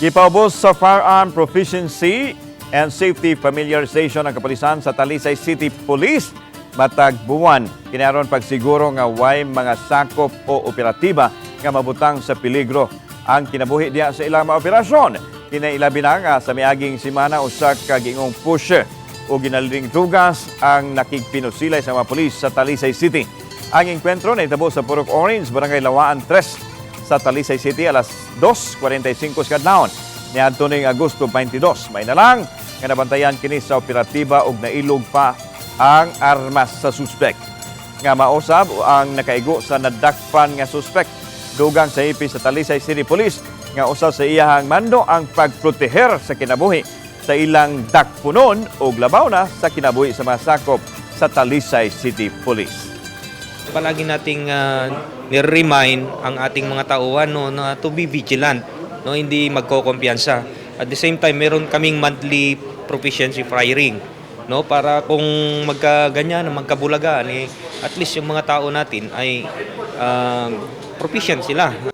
Gipaubos sa firearm proficiency and safety familiarization ang kapulisan sa Talisay City Police matag buwan. Kini aron pagsiguro nga way mga sakop o operatiba nga mabutang sa peligro ang kinabuhi diha sa ilang mga operasyon. Kinailabi na nga sa miaging simana, usa ka giingong pusher o ginaliding drugas ang nakigpinusilay sa mga pulis sa Talisay City. Ang engkwentro nahitabo sa Purok Orange, Barangay Lawaan 3 sa Talisay City alas 2:45 sa kadlawon niadto ning Agosto 22. May nalang nga nabantayan kini sa operatiba ug nailog pa ang armas sa suspek. Nga mausab ang nakaigo sa nadakpan nga suspek. Dugang sa hepe sa Talisay City Police nga usa sa iyahang mando ang pagproteher sa kinabuhi sa ilang dakpunon ug labaw na sa kinabuhi sa mga sakop sa Talisay City Police. Palagi nating nire-remind ang ating mga tauhan, no, na to be vigilant, no, hindi magkokumpiyansa. At the same time, meron kaming monthly proficiency firing, no, para kung magkaganyan, magkabulagaan, eh, at least yung mga tao natin ay proficient sila.